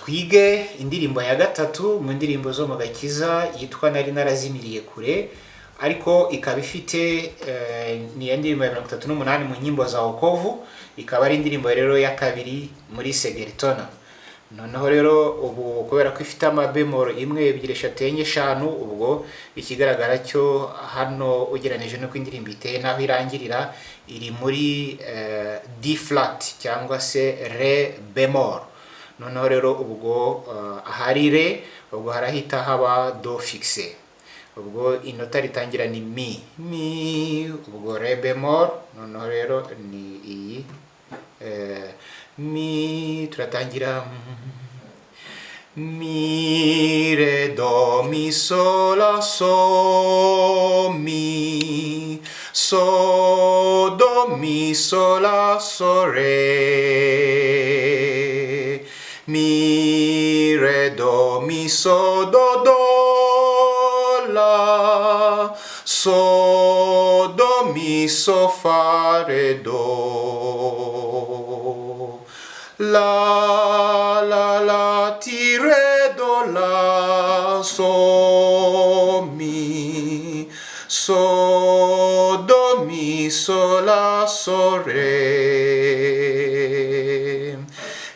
Twige indirimbo ya gatatu mu ndirimbo zo mu gakiza yitwa "Nari narazimiriye kure", ariko ikaba ifite ni iya ndirimbo ya 38 mu nyimbo za wokovu, ikaba ari indirimbo rero ya kabiri muri segeritona. Noneho rero ubu kubera ko ifite amabemoro imwe, ebyiri, eshatu, enye, eshanu, ubwo ikigaragara cyo hano ugereranije n'uko indirimbo iteye n'aho irangirira, iri muri D flat cyangwa se ré bémol. Noneho rero ubwo ahari ré, ubwo harahita haba do fixe. Ubwo inota ritangira ni mi, mi, ubwo ré bémol. Noneho rero ni iyi mi, turatangira mi, ré, do, mi, sol, la, sol, mi, sol, do, mi, sol, la, sol, ré, mi, ré, do, mi, sol, do, do, la, sol, do, mi, sol, fa, ré, do, la, la, la, ti, ré, do, la, sol, mi, sol, do, mi, sol, la, sol, ré,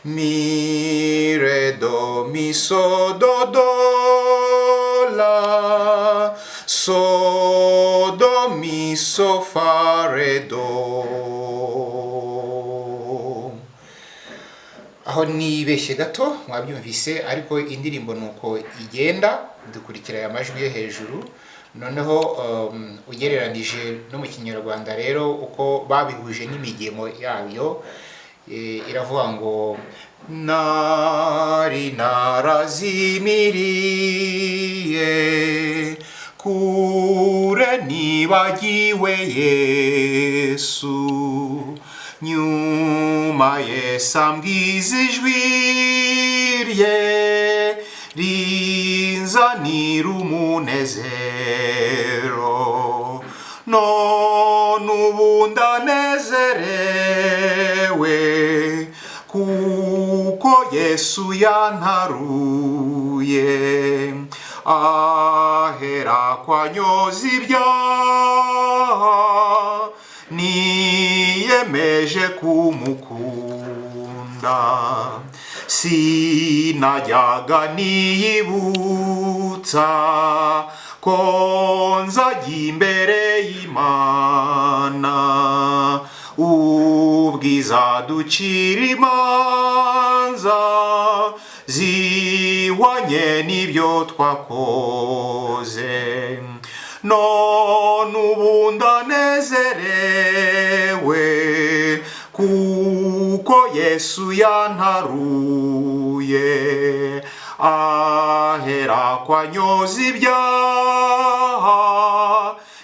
mi, ré, do, mi, sol, do, do, la, sol, do, mi, sol, fa, ré, do. Aho nibeshye gato mwabyumvise, ariko indirimbo ni uko igenda. Dukurikira aya majwi yo hejuru. Noneho ugereranije no mu Kinyarwanda rero, uko babihuje n'imigemo yabyo, iravuga ngo: "Nari narazimiriye kure, nibagiwe Yesu. Nyuma Yesu ambwiza ijwi rye, rinzanira umunezero. None ubu ndanezerewe, kuko Yesu yantaruye, ahera kwanyoza ibyaha. Niyemeje kumukunda. Sinajyaga niyibutsa ko nzajya imbere y'Imana, ubwiza ducira imanza zihwanye n'ibyo twakoze. None ubu ndanezerewe, kuko Yesu yantaruye, ahera kwanyoza ibyaha.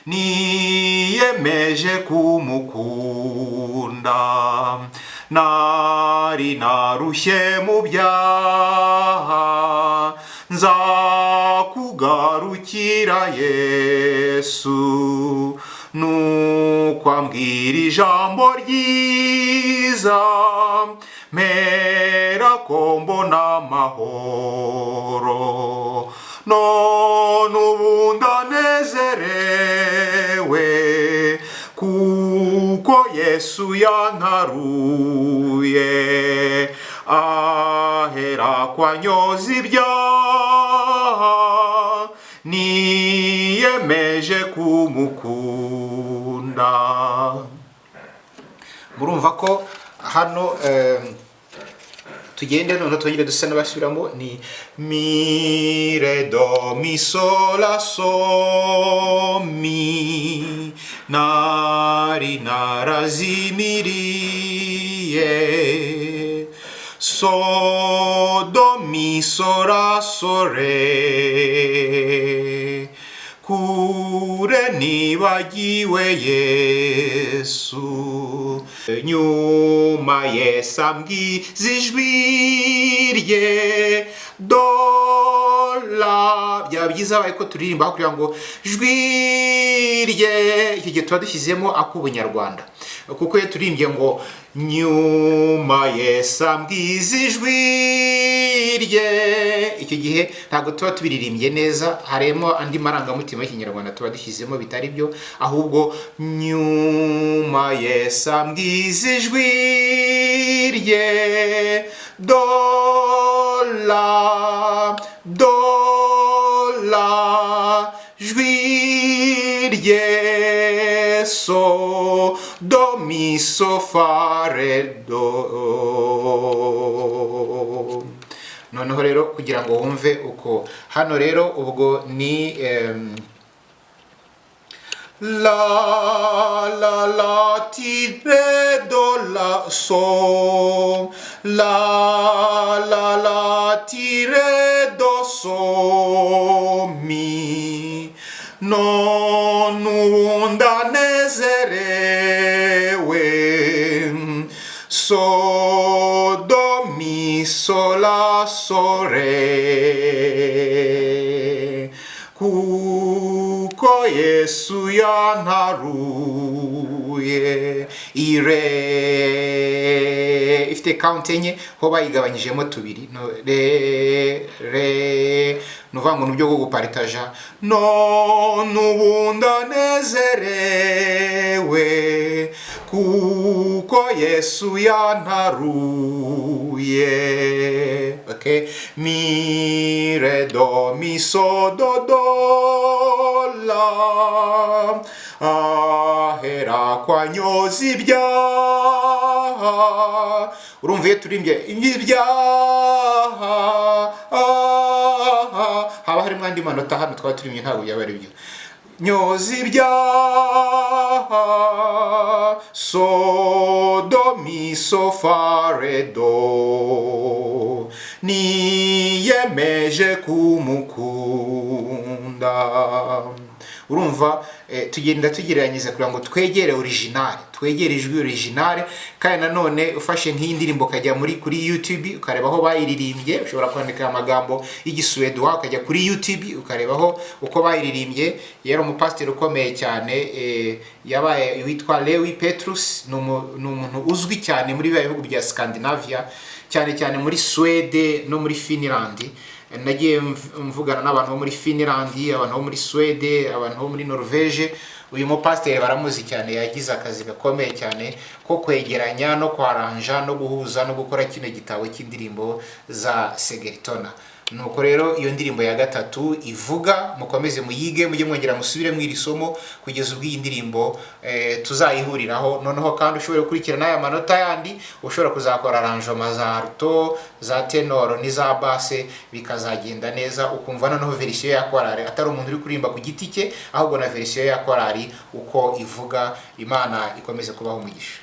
Niyemeje kumukunda. Nari narushye mu byaha, nza kugarukira Yesu. Nuko ambwira ijambo ryiza, mpera ko mbona amahoro. None ubu ndanezerewe, kuko Yesu yantaruye, ahera kwanyoza ibyaha. Niyemeje kumukunda." Murumva ko hano tugende noneho twongere dusa n'abasubiramo. Ni mi, ré, do, mi, sol, la, sol, mi. Nari narazimiriye, sol, do, mi, sol, la, sol, ré, kure nibagiwe Yesu. Nyuma Yesu ambwiza ijwi rye, do, la, bya Byaba byiza habaye ko turirimba aho kugira ngo jwi rye. Icyo gihe tuba dushyizemo ak'ubunyarwanda, kuko iyo turirimbye ngo nyuma Yesu ambwiza ijwi rye, icyo gihe ntabwo tuba tubiririmbye neza, harimo andi marangamutima y'ikinyarwanda tuba dushyizemo bitari byo. Ahubwo nyuma Yesu ambwiza ijwi rye, do, la, do, la, jwi rye, so, do, mi, so, fa, re, do. Noneho rero kugira ngo wumve uko hano rero ubwo ni la, la, la, ti, re, do, la, so, la, la, la, ti, re, do, so, mi. None ubu ndanezerewe, so, do, mi, so, la, so, re, kuko Yesu yantaruye. Ire ifite count enye, ho bayigabanyijemo tubiri, no, re, re, ni ukuvuga ngo ni uburyo bwo guparitaja. None ubu ndanezerewe kuko Yesu yantaruye. Okay, mi, re, do, mi, so, do, do, la, ahera kwa nyoza ibyaha. Urumva iyo turimbye ibyaha, ah, haba harimo andi manota hano twaba turimbye, ntabwo byaba ari byo. Nyoza ibyaha, so, do, mi, so, fa, re, do, niyemeje kumukunda. Urumva tugenda tugereranyiriza kugira ngo twegere original, twegere ijwi original. Kandi nanone ufashe nk'iyi ndirimbo ukajya muri kuri YouTube ukareba aho bayiririmbye, ushobora kwandika amagambo y'igisuweduwa ukajya kuri YouTube ukarebaho uko bayiririmbye. Yari umupasiteri ukomeye cyane, yabaye witwa Lewi Petrus. Ni umuntu uzwi cyane muri biriya bihugu bya Scandinavia, cyane cyane muri Swede no muri Finland. Nagiye mvugana n'abantu bo muri Finland, abantu bo muri Swede, abantu bo muri Norvege. Uyu mupasiteri baramuzi cyane, yagize akazi gakomeye cyane ko kwegeranya no kwaranja no guhuza no gukora kino gitabo cy'indirimbo za Segeritona. Nuko rero iyo ndirimbo ya gatatu ivuga, mukomeze muyige, mujye mwongera musubire mu iri somo kugeza ubwo iyi ndirimbo tuzayihuriraho. Noneho kandi ushobora gukurikira n'aya manota yandi, ushobora kuzakora arrangement za alto, za ténor n'iza basse, bikazagenda neza, ukumva noneho version ya korali atari umuntu uri kuririmba ku giti cye, ahubwo na version ya korali uko ivuga. Imana ikomeze kubaho umugisha.